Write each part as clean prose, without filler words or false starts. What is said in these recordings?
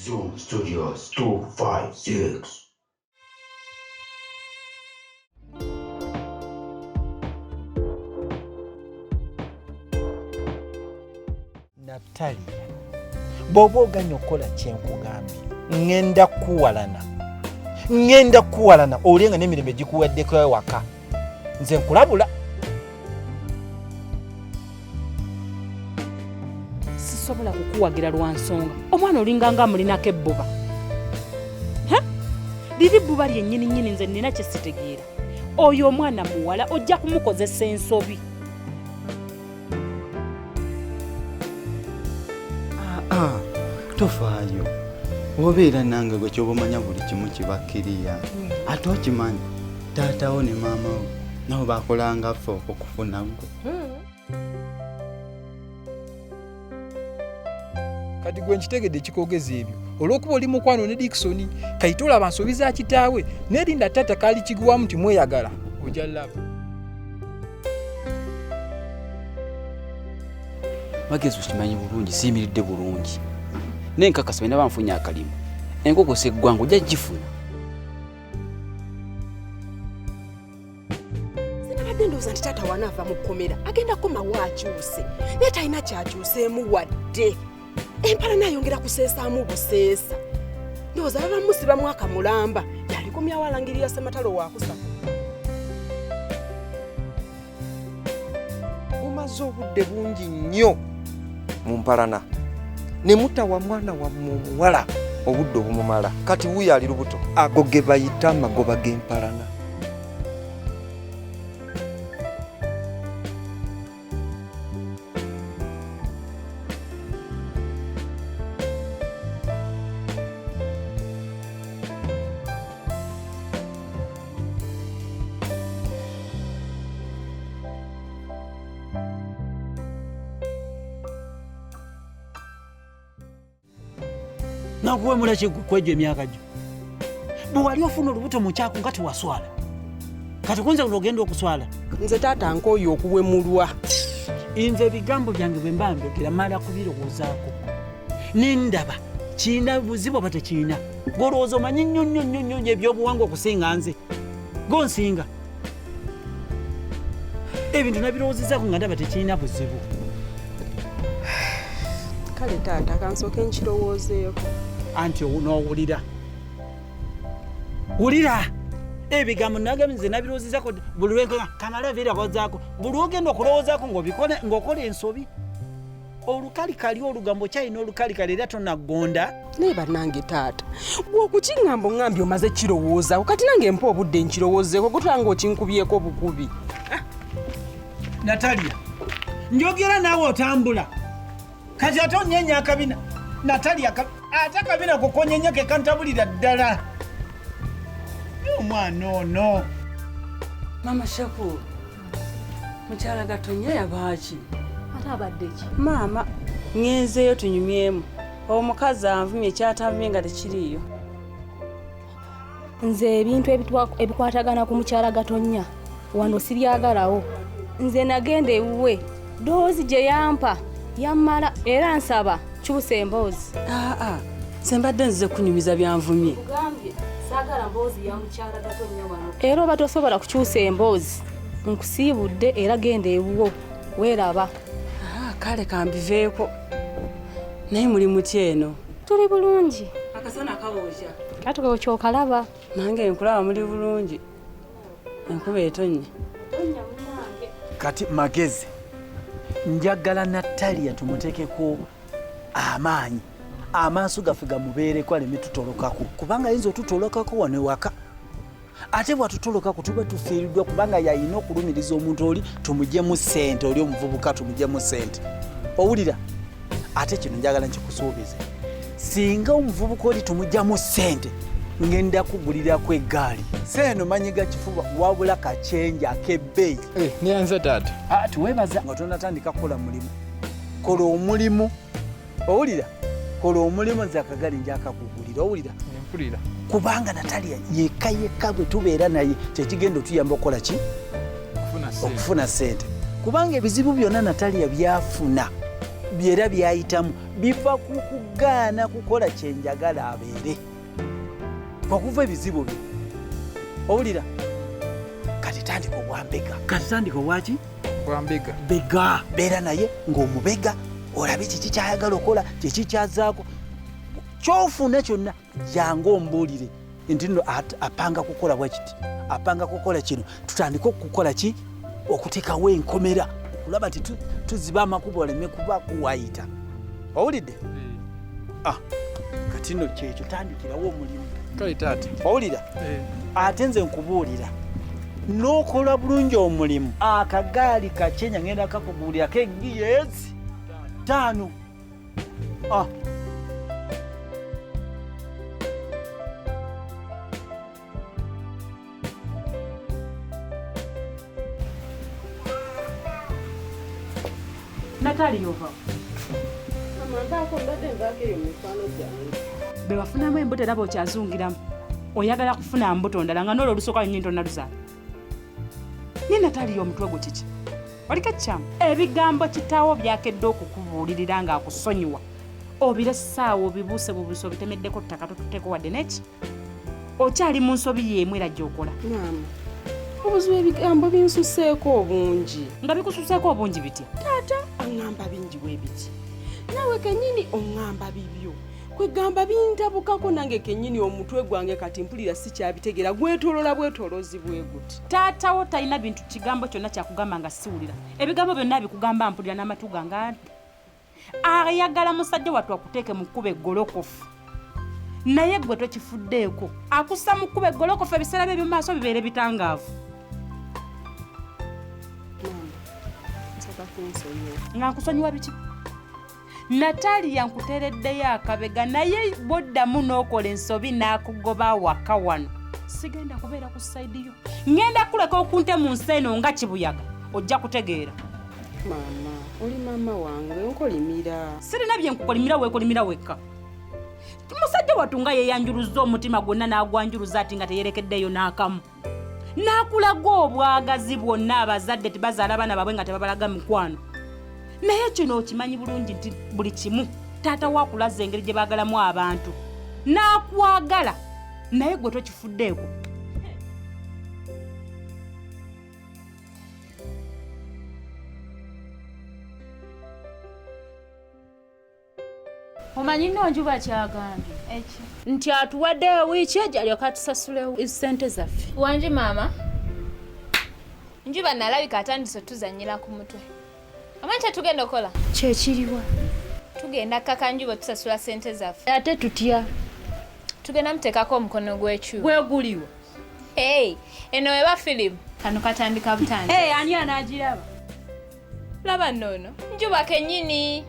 Zoom Studios 256. Natalia, bw'oba oganya okukola kyenkugambye, ŋŋenda kukuwalana, ŋŋenda kukuwalana olye nga n'emirembe gikuweddeko ewaka. Nze nkulabula. Sisobola kukuwagira lwa nsonga omwana olinga nga amulinako ebbuba. Liri bbuba lyennyini nnyini, nze nnina kye sitegeera. Oyo omwana muwala ojja kumukozesa ensobi. Ah, tofaayo, obeera nange gwe kyoba omanya buli kimu kiba kiriya. Ate okimanyi taatawo ne maama wo nabo bakolanga ffe okukufuna gwe. Kati gwe nkitegedde ekikwogeza ebyo olw'okuba oli mukwano ne Dickson. Kayite olaba nsobi za kitaawe nerinda taata kaali kiguwamu nti mweyagala ojja laba. Magezi okimanyi bulungi siyimiridde bulungi naye nkakasa bwe naba nfunye akalimu enkoko seggwanga ojja gifuna. Sinabadde ndowooza nti taata wanaava mu kkomera agenda kukomawo akyuse, naye talina kyakyuseemu wadde. Empalana ayongera kuseesaamu buseesa. Ndowooza baba musiba mwaka mulamba yalikomyawo alangirira Ssematalo wakusatu. Mumaze obudde bungi nnyo mu mpalana ne mutawa mwana wammwe omuwala obudde obumumala. Kati wuuyo ali lubuto. Ago ge bayita amagoba g'empalana. Nakuwemula ki kwegyo emyaka gyo? Bwe wali ofuna olubuto mu kyako nga tewaswala, kati kunze ogenda okuswala. Nze taata nkooye okuwemulwa. Nze ebigambo byange bwe mba njogera mmala kubirowoozaako nendaba kirina buzibu oba tekirina. Gw'olowooza omanyi nnyo nnyo nnyo nnyo ebyobuwangwa okusinga nze, gonsinga ebintu nabirowoozezaako nga ndaba tekirina buzibu. Kale taata kansooke nkirowoozeeko. Anti n'owulira wulira ebigambo nagambye nze nabirowoozezaako buli lwenkola kamala birowoozaako buli lwogenda okulowoozaako ng'okola ensobi. Olukalikali olugambo kyalina olukalikali era tonagonda. Naye bannange taata gwe okukiŋŋamba oŋŋambye omaze kirowoozaako, kati nange mpa obudde nkirowoozeeko gutula ng'okinkubyeko obukubi. Natalia, njogera naawe otambula kati ate onyenya akabina. Natalia, ate akabina kokonyenya ke kantabulira ddala. Omwana ono. Mama Shakur, mukyala Gatonya yabaaki? Ate abadde ki? Maama, ŋŋenzeeyo tunyumyemu. Omukazi anvumye kyatanvumye nga tekiriiyo. Nze ebintu ebikwatagana ku mukyala Gatonya wano sibyagalawo. Nze nagenda ewuwe, ddoozi gye yampa yammala era nsaba kyusa emboozi. Aa, nze mbadde nzize kunyumiza byanvumye. Nkugambye saagala mboozi ya mukyala Gatonya wano. Era oba tosobola kukyusa emboozi, nkusiibudde era genda ewuwo weeraba. Kale kambiveeko. Naye muli mutya eno? Tuli bulungi. Akasana kabookya. Kati kyokalaba. Nange nkulaba muli bulungi. Enkuba etonnya. Kati Magezi, njagala Natalia tumuteekeko amaanyi, amaaso gaffe gamubeereko aleme tutolokako, kubanga ayinza otutolokako wano ewaka. Ate bw'atutolokako tuba tufiiriddwa, kubanga yalina okulumiriza omuntu oli tumugyemu ssente, oli omuvubuka tumugyemu ssente. Owulira? Ate kino njagala nkikusuubize, singa omuvubuka oli tumugyamu ssente, ngenda kugulirako eggaali. Seeno manyiga kifuba wabula kachenja ak'ebbeeyi. Neyanza taata. Tuwebaza nga tonatandika kukola mulimu. Kola omulimu. Owulira? Kola omulimu nze akagaali njakakugulira. Owulira? Mpulira. Kubanga Natalia yekka yekka bwe tubeera naye kyekigenda otuyamba okukola ki? Okufuna ssente. Kubanga ebizibu byonna Natalia byafuna Byera byayitamu biva ku kugaana kukola kye njagala abeere. Okuva ebizibu bye. Owulira? Kati tandika obwambega. Kati tandika obwaki? Bwambega. Bega. Beera naye ng'omubega olabe kiki ky'ayagala okola, kiki ky'azzaako. Ky'ofuna kyonna jangu ombuulire nti nno apanga kukola bwe kiti, apanga kukola kino, tutandike okukola ki? Okuteekawo enkomera okulaba nti tuziba amakubo aleme kuba kuwayita. Owulidde? Kati nno kyekyo, tandikirawo omulimu. Kale taata. Owulira? Ate nze nkubuulira n'okola bulungi omulimu. Akagaali kakenya ngenda kakubuulirako eggiya ezi 5. Natali yova. Mama nvaako mbadde nvaako eyo mu mikwano gyange. Be wafunamu embuto era bw'okyazungiramu. Oyagala kufuna mbuto ndala nga n'olwo olusooka lwennyini tonnaluzaala. Naye Natali omutwe gwo kiki? Oliko ekikyamu? Ebigambo kitaawo byakedde okukubuulirira ng'akusonyiwa. Obire essaawa obibuuse bubuuse obitemeddeko ttaka totuteeko wadde n'eki. Okyali mu nsobi y'emu era gy'okola. Maama, obuzibu ebigambo binsuseeko obungi. Nga bikususeeko obungi bitya? Taata aŋŋamba bingi bwe biti. Naawe kennyini oŋŋamba bibyo. Kwegamba bintabukako nange kennyini omutwe gwange kati mpulira sikyabitegeera gwetoolola bwetooloozi bwe guti. Taata wo talina bintu kigambo kyonna kyakugamba nga siwulira. Ebigambo byonna abikugamba mpulira n'amatu gange. Ayagala musajja wattu akuteeke mu kkubo eggolokofu. Naye ggwe tokifuddeeko. Akussa mu kkubo eggolokofu ebiseera bye eby'omu maaso bibeere bitangaavu. Maama, nsaba kunsonyiwa. Nga nkusonyiwa biki? Natalia nkuteereddeyo akabega naye bw'oddamu n'okola ensobi n'akugoba waka wano. Sigenda kubeera ku sayidi yo. Ngenda kuleka okunte mu nsi eno nga kibuyaga. Ojja kutegeera. Maama, oli maama wange, nkolimira. Sirina bye nkukolimira, weekolimira wekka. Musajja wattu nga yeeyanjuluzza omutima gwonna n'agwanjuluza ati nga teyerekeddeeyo n'akamu. N'akulaga obwagazi bwonna abazadde tebazaala abaana baabwe nga tebabalaga mikwano. Naye kino okimanyi bulungi nti buli kimu taata wo akulaze engeri gye baagalamu abantu. N'akwagala naye gwe tokifuddeeko. Omanyi nno Njuba kyagambye nti atuwadde wiiki ejja alyoke atusasule ssente zaffe. Wangi maama. Njuba nalabika atandise otuzannyira ku mutwe. Omanyi kye tugenda okukola? Kyekiriwa? Tugenda kkaka Njuba otusasula ssente zaffe. Ate tutya? Tugenda muteekako omukono gw'ekyuma. Gweguliwa? Hey, eno eba firimu. Kano katandika butandisi. Hey, ani anaagiraba? Laba nno ono, Njuba kennyini.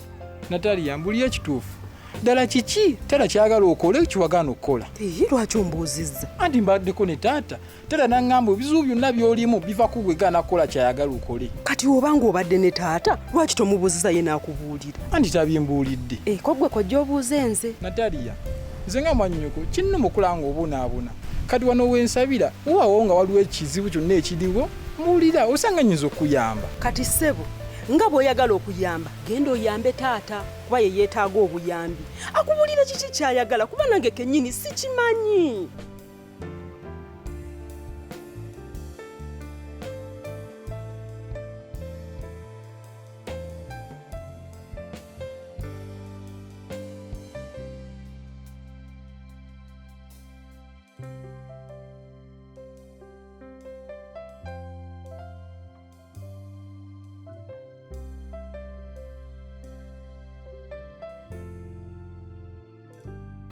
Natalia, mbuulira ekituufu. Ddala kiki taata ky'ayagala okole kiwagaana okukola? Eyi, lwaki ombuuzizza? Anti mbaddeko ne taata. Taata n'aŋŋamba ebizibu byonna by'olimu biva ku gwe gaana kukola ky'ayagala okole. Kati oba ng'obadde ne taata, lwaki tomubuuzizza ye n'akubuulira? Anti tabimbuulidde. Ko ggwe kojja obuuze nze. Natalia, nze nga mwannyoko kinnuma okulaba ng'obonaabona. Kati wano we nsabira, weewaawo nga waliwo ekizibu kyonna ekiriwo, mbuulira osanga nnyinza okukuyamba. Kati ssebo, nga bw'oyagala okuyamba, genda oyambe taata kuba ye yeetaaga obuyambi. Akubuulire kiki ky'ayagala kuba nange kennyini sikimanyi.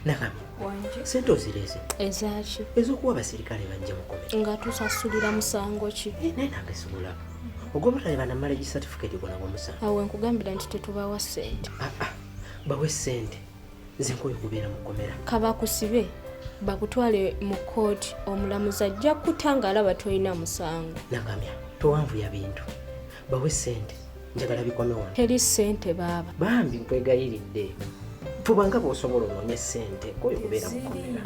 Nakami, sente ozireese? Ezaaki? Ez'okuwa abasirikale bajja mukomera. Nga tusasulira musango ki? Naye nange sigulaba. Ogw'obutale banamala gi certificate gwona gw'omusango. Awo nkugambira nti tetubawa ssente. Bawe ssente. Nze nkooye okubeera mu kkomera. Kabakusibe bakutwale mu kkooti omulamuzi ajja kuta ng'alaba tolina musango. Nakamya, towanvuya bintu. Bawe ssente. Njagala bikome wano. Teri ssente baaba. Bambi nkwegayiridde. Fuba nga bw'osobola onoonye ssente nkooye okubeera mu kkomera.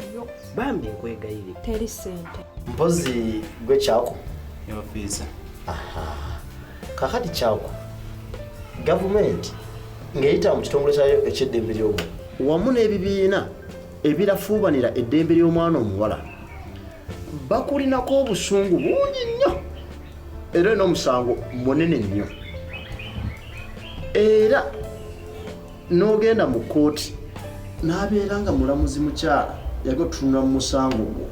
Bambi nkwegayiridde. Teri ssente. Mpozi gwe Kyako. Ofiisa. Aha. Kakati Kyako. Gavumenti Ng'eyita mu kitongole kyayo eky'eddembe ly'omuntu wamu n'ebibiina ebirafuubanira eddembe ly'omwana omuwala bakulinako obusungu bungi nnyo era n'omusango munene nnyo. Era n'ogenda mu kkooti n'abeera nga mulamuzi mukyala yagotunula mu musango gwo,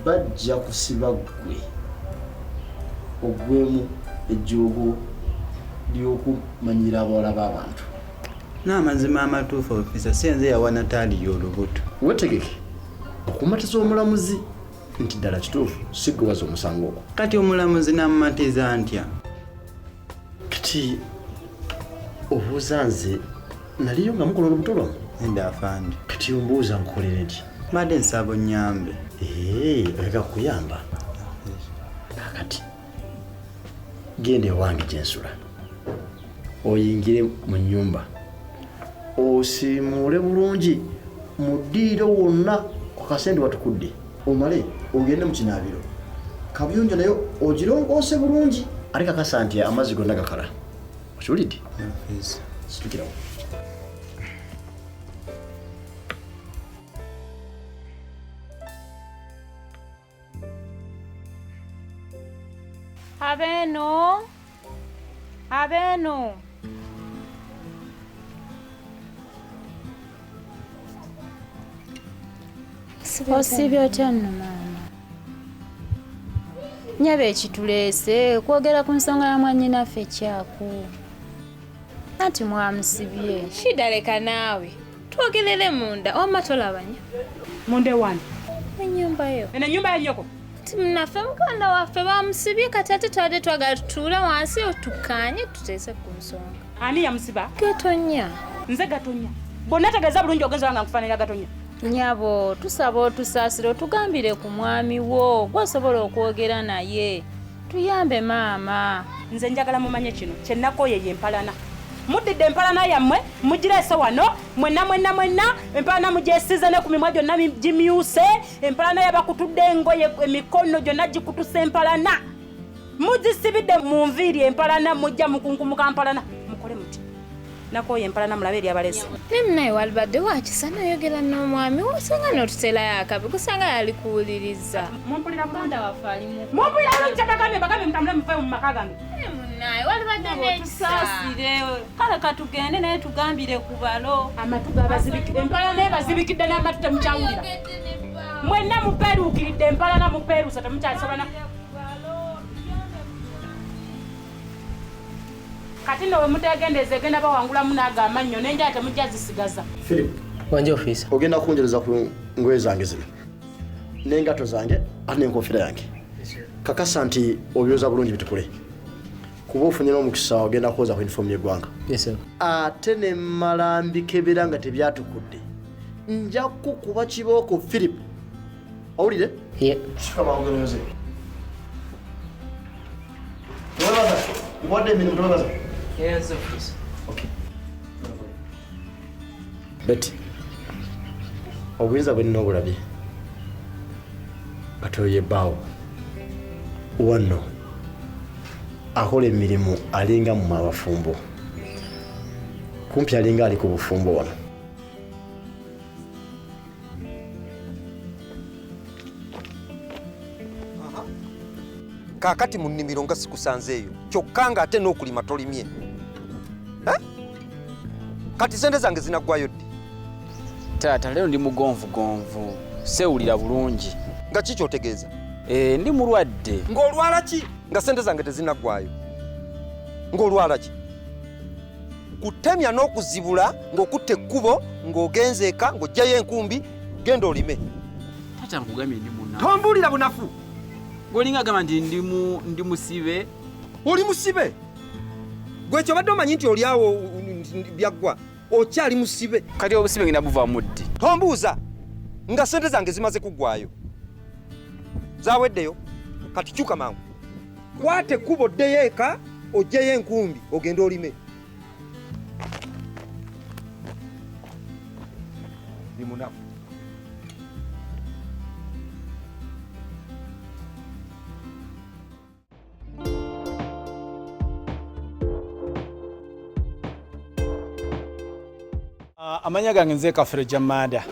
bajja kusiba ggwe ogwemu ejjoogo ly'okumanyira abawala b'abantu. N'amazima amatuufu ofisa, si nze yawa Natalia olubuto. Weetegeke okumatiza omulamuzi nti ddala kituufu si ggwe waza omusango ogwo. Kati omulamuzi namumatiza ntya? Kati obuuza nze naliyo nga mukola olubuto lwammwe? Nda afande. Kati ombuuza nkukolere nti? Mbadde nsaba onnyambe. Oyagala kukuyamba? Kaakati genda ewange gye nsula, oyingire mu nnyumba, osiimuule bulungi mu ddiiro wonna ku kasente watukudde, omale ogende mu kinaabiro, kabuyonjo nayo ogirongoose bulungi, ate kakasa nti amazzi gonna gakala. Okiwulidde? Situkirawo. Abeeno, abeeno. Osibye otya nno maama? Nnyabo ekituleese kwogera ku nsonga ya mwannyinaffe Kyaku. Anti mwamusibye. Shida leka naawe. Twogerere munda, wamma tolabanya. Munda ewange? Ennyumba yo. Eno ennyumba ya nnyoko? Naffe muganda waffe bamusibye kati ate twadde twagala tutuule wansi tukkaanye tuteese ku nsonga. Ani yamusiba? Gatonya. Nze Gatonya. Bonna tegeeza bulungi ogenza wange nkufaananira Gatonya. Nnyabo tusaba otusaasire otugambire ku mwami wo gw'osobola okwogera naye. Tuyambe maama. Nze njagala mumanye kino kye nakooye ye mpalana. Muddidde empalana yammwe mugireese wano mwenna mwenna mwenna empalana mugyesize ne ku mimwa gyonna gimyuse, empalana yabakutudde engoye emikono gyonna gikutuse empalana, mugisibidde mu nviiri empalana, mujja mukunkumuka mpalana. Mukole muti nakooye empalana mulabe eri abalese. Ne munaye walibadde wakisa n'oyogera n'omwami wo osanga n'otuteerayo akabi kusanga yalikuwuliriza. Mumpulira muganda waffe ali mu mumpulira bulungi kyebagambye mbagambye mutambule muve mu maka gange. Munaye walibadde n'ekisa. Tusaasire kale katugende naye tugambire ku balo. Amatu gabazibikidde empalana ebazibikidde n'amatu temukyawulira. Mwenna mupeeruukiridde empalana mupeeruusa temukyasobola. Kati nno we muteegendeeza egenda bawangulamu n'ago amannyo n'enjala temujja zisigaza. Philip. Wanje officer. Ogenda kunjereza ku ngoye zange zino n'engatto zange ate n'enkofiira yange. Kakasa nti obyoza bulungi bitukule. Kuba ofunye n'omukisa ogenda kwoza ku uniform y'eggwanga. Yes sir. Ate ne mmala mbikebera nga tebyatukudde. Nja kukuba kibooko Philip. Owulire? Yeah. Kisuka mangu genda oyoze. Twebaza. Nkuwadde emirimu twebaza. Yes, officer. Okay. Betty, obuyinza bwe nina obulabye. Kati oyo ye bbaawo. Wano akola emirimu alinga mu abafumbo. Kumpi alinga ali ku bufumbo wano. Kaakati mu nnimiro nga sikusanzeeyo kyokka ng'ate n'okulima tolimye. Kati sente zange zinaggwayo ddi? Taata leero ndi mugonvugonvu, seewulira bulungi. Nga ki ky'otegeeza? Ndi mulwadde. Ng'olwala ki nga sente zange tezinaggwayo? Ng'olwala ki? Kutemya n'okuzibula ng'okutta ekkubo ng'ogenze eka ng'oggyayo enkumbi genda olime. Taata nkugambye ndi munafu. Tombuulira bunafu. Ng'olinga agamba nti ndi musibe. Oli musibe? Gwe ky'obadde omanyi nti oli awo byaggwa okyali musibe. Kati obusibe ngenda buvaamu ddi? Tombuuza nga sente zange zimaze kuggwayo. Zaweddeyo kati kyuka mangu. Kwata ekkubo oddeyo eka oggyeyo enkumbi ogende olime. Ndi munafu. Amanya gange nze Kafero Jamada.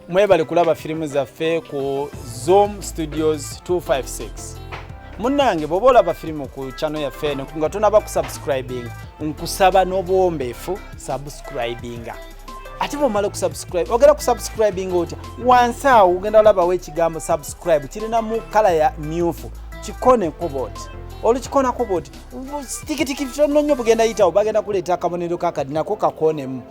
Mwebale kulaba firimu zaffe ku Zoom Studios 256. Munnange bw'oba olaba firimu ku channel yaffe eno nga tonaba kusubscribinga, nkusaba n'obuwombeefu subscribinga. Ate bw'omala okusubscribe, ogenda kusubscribinga otya? Wansi awo ogenda olabawo ekigambo subscribe kirina mu kala ya myufu, kikoneko bw'oti. Olukikonako bw'oti, tikitiki kitono nnyo bugenda yitawo, bagenda kuleeta akabonero kakadi nako kakoonemu.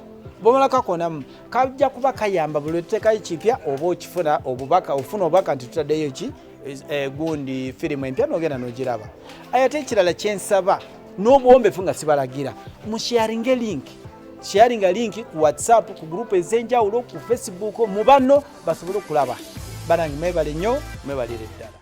Bwomala kakonamu kajja kuba kayamba buli lwetuteekayo kipya oba okifuna obubaka, ofuna obubaka nti tutaddeyo ki gundi firimu empya n'ogenda n'ogiraba. Aye ate ekirala kyensaba n'obuwombeefu nga sibalagira, musharinge link, sharinga link ku WhatsApp, ku gurupu ez'enjawulo, ku Facebook, mu banno basobole okulaba. Banange mwebale nnyo, mwebalire ddala.